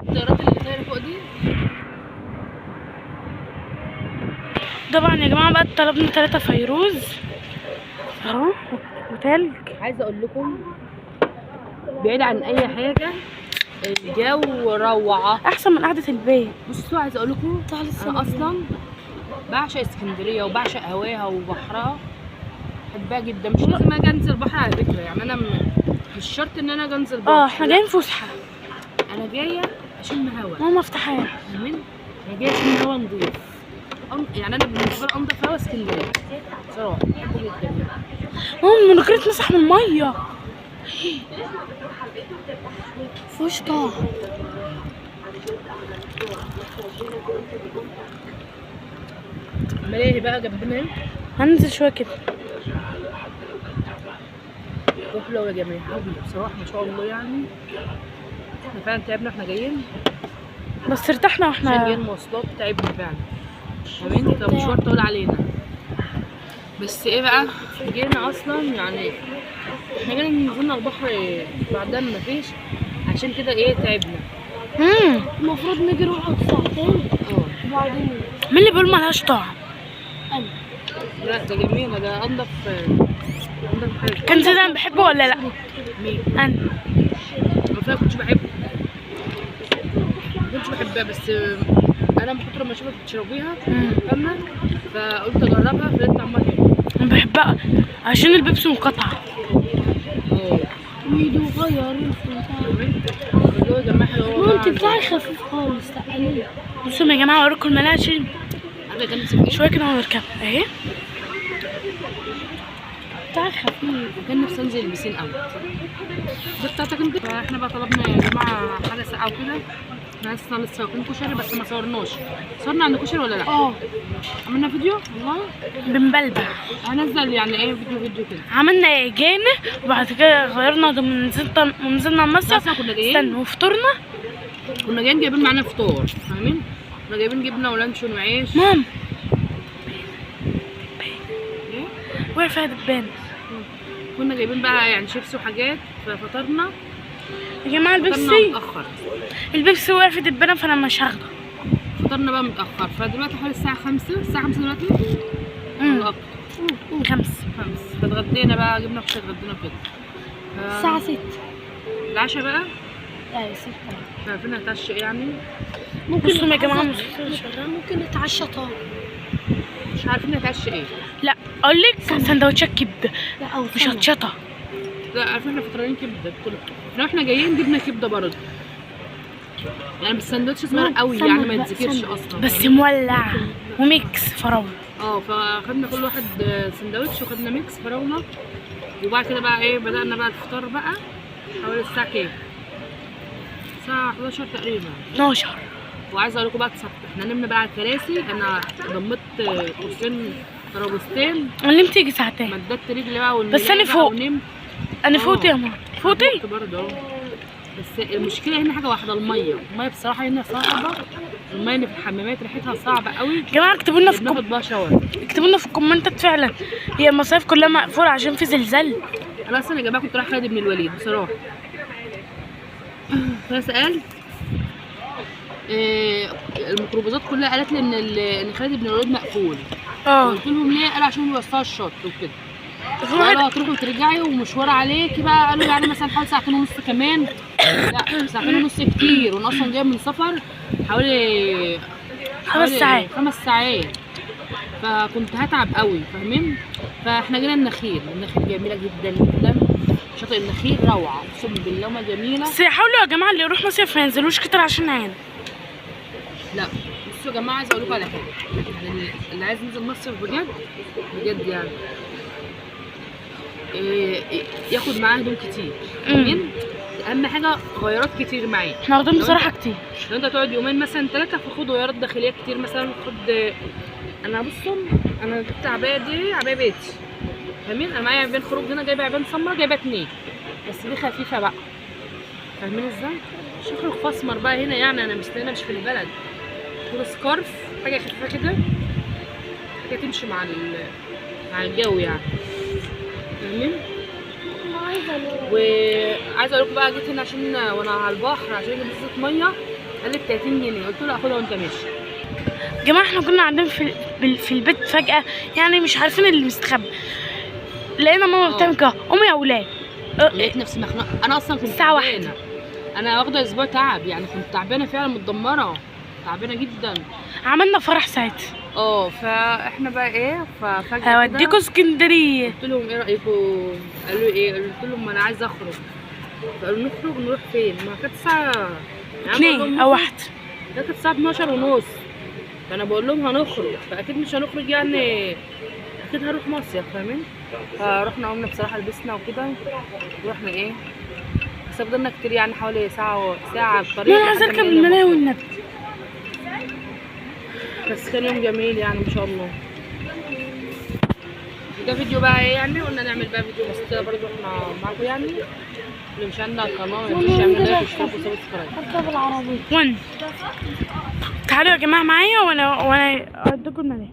الطيارات اللي طايره فوق دي. طبعا يا جماعة بقى طلبنا 3 فيروز اهو وتلج. عايزه اقول لكم بعيد عن اي حاجة الجو روعه، احسن من قعدة البيت. بصوا عايزه اقول لكم انا اصلا بعشق اسكندرية وبعشق هواها وبحرها، بحبها جدا. مش لازم اجي انزل بحر على فكرة، يعني انا مش شرط ان انا اجي انزل بحر. احنا جايين فسحة، انا جاية اشم هوا. ماما افتحها. فاهمين؟ انا جاية اشم هوا نضيف. يعني انا بالنسبة لي انضف هوا اسكندرية بصراحة، بحبه جدا. ماما مناخيري اتمسح من المية. مفيهوش طعم. ملاهي بقى جنبنا اهي. هننزل شوية كده. حلوة يا جماعة بصراحة ما شاء الله، يعني احنا فعلا تعبنا احنا جايين، بس ارتحنا واحنا جايين مواصلات، تعبنا فعلا. فاهمين؟ كان مشوار طويل علينا، بس ايه بقى جينا اصلا يعني احنا جينا نزلنا البحر بعدها ما فيش، عشان كده ايه تعبنا. المفروض نجري ونقعد ساعتين وبعدين. مين اللي بيقول مالهاش طعم؟ انا. لا ده جميلة، ده انضف حاجة. كان زيدان بحبه ولا لا؟ مين؟ انا. انا كنتش بحبه، ما كنتش بحبها، بس انا من كتر ما اشوفك بتشربيها فاهمه، فقلت اجربها فلقيت طعمها حلو. انا بحبها عشان البيبسي مقطعه. ميدو غير الجو يا جماعة حلو. انت بتاعي خفيف خالص. تعالي بصوا يا جماعة اوريكم الملاهي عشان شوية كده وهنركبها اهي. بتاعي خفيف. كان نفسي انزل البسين قوي. دي بتاعتك انت. فاحنا بقى طلبنا يا جماعة حاجة ساقعه وكده. احنا لسه واكلين كشري بس ما صورناش. صورنا عند كشري ولا لا؟ عملنا فيديو والله بنبلبع. هنزل يعني ايه فيديو كده. عملنا ايه؟ جينا وبعد كده غيرنا ونزلنا المصيف. كنا جايين استنى وفطرنا. كنا جايين جايبين معانا فطار، فاهمين؟ كنا جايبين جبنه ولانشون وعيش. ماما وقع فيها دبان. كنا جايبين بقى يعني شيبس وحاجات ففطرنا يا جماعة. البيبسي البيبسي وقع في دبانه فانا مش هاخده. فطرنا بقى متاخر، فدلوقتي حوالي الساعة 5. الساعة 5 دلوقتي؟ 5. فاتغدينا بقى، جبنا فطير اتغدينا كده الساعة 6. العشاء بقى؟ ايوه 6. مش عارفين نتعشى ايه يعني. ممكن بصوا يا جماعة ممكن نتعشى طار. مش عارفين نتعشى ايه. لا اقول لك سندوتشات كبده مشطشطه. لا عارفين احنا فطرانين كبده كله. احنا واحنا جايين جبنا كبده برضه يعني، بس السندوتش صغير قوي يعني ما يتذكرش اصلا، بس مولع و mix فراوله. فاخدنا كل واحد سندوتش وخدنا mix فراوله. وبعد كده بقى ايه بدأنا بقى الفطار بقى حوالي الساعة كام؟ الساعة 11 تقريبا، 12. وعايزه اقول لكم بقى احنا نمنا بقى على الكراسي. انا ضمت كرسيين ترابيزتين. انا نمت يجي ساعتين. مددت رجلي بقى بس انا فوق. انا فوت يا ماما. فوتي برضه. بس المشكلة هنا حاجة واحدة، المية. المية بصراحة هنا صعبة. المية اللي في الحمامات ريحتها صعبة قوي. يا جماعة اكتبوا لنا في اكتبوا لنا في الكومنتات فعلا هي المصايف كلها مقفولة عشان في زلزال. انا اصلا يا جماعة كنت رايحة خالد بن الوليد بصراحة. فانا سالت الميكروباصات كلها قالت لي ان خالد بن الوليد مقفول. قلت لهم ليه؟ قالوا عشان بيوسعوا الشط وكده. قالوا هتروحي وترجعي ومشوار عليكي بقى. قالوا يعني مثلا حوالي 2.5 ساعة كمان. لا 2.5 ساعة كتير، وانا اصلا جاية من سفر حوالي 5 ساعات. 5 ساعات، فكنت هتعب قوي، فاهمين؟ فاحنا جينا النخيل. النخيل جميلة جدا جدا. شاطئ النخيل روعه اقسم بالله ما جميلة. بس حاولوا يا جماعة اللي يروح مصيف ما ينزلوش كتير عشان عين. لا بصوا يا جماعة عايزه اقول لكم على حاجة، يعني اللي عايز ينزل مصيف بجد بجد يعني إيه ياخد معاه هدوم كتير. فاهمين؟ اهم حاجة غيارات كتير معاه. احنا واخدين بصراحة كتير. لو انت تقعد يومين مثلا 3 فخد غيارات داخلية كتير. مثلا خد، انا بصوا انا جبت عباية، دي عباية بيتي، فاهمين؟ انا معايا عباية خروج هنا، جايبه عباية سمرا، جايبه 2 بس دي خفيفة بقى، فاهمين ازاي؟ مش هخرج في اسمر بقى هنا يعني، انا مش هنا، مش في البلد. خد سكارف، حاجة خفيفة كده، حاجة تمشي مع مع الجو يعني، فاهمين؟ وعايزه اقول لكم بقى جيت هنا عشان وانا على البحر عشان اجيب ازازة مية. قال لي ب 30 جنيه، قلت له اخدها وانت ماشي. يا جماعة احنا كنا قاعدين في البيت فجاة، يعني مش عارفين اللي مستخبي، لقينا ماما بتعمل كده، قومي يا اولاد. لقيت نفسي مخنوقه، انا اصلا كنت الساعة واحدة. تعبانة. انا واخده اسبوع تعب يعني، كنت تعبانة فعلا، متدمره، تعبانة جدا. عملنا فرح ساعتها. فاحنا بقى ايه، ففجاه كده هوديكوا اسكندرية. قلت لهم ايه رايكم؟ قالوا ايه؟ قلت لهم انا عايزه اخرج. فقالوا نخرج نروح فين؟ ما كانت الساعة يعني أنا بقول لهم 2 او 1. ده كانت الساعة 12:30، فانا بقول لهم هنخرج، فاكيد مش هنخرج يعني، اكيد هنروح مصيف، فاهمين؟ فرحنا قمنا بصراحة لبسنا وكده ورحنا ايه، بس فضلنا كتير يعني حوالي ساعة ساعة في الطريق. انا عايزه لحد ما اركب لقينا الملاهي والنبي. بس كان يوم جميل يعني ما شاء الله. ده فيديو بقى ايه يعني، قلنا نعمل بقى فيديو بسيط كده برضه احنا معاكم يعني. اللي مش عندنا القناة ما ينساش يعمل like واشتراك و subscribe. اركب العربية. 1. تعالوا يا جماعة معايا وانا اديكم الملاهي.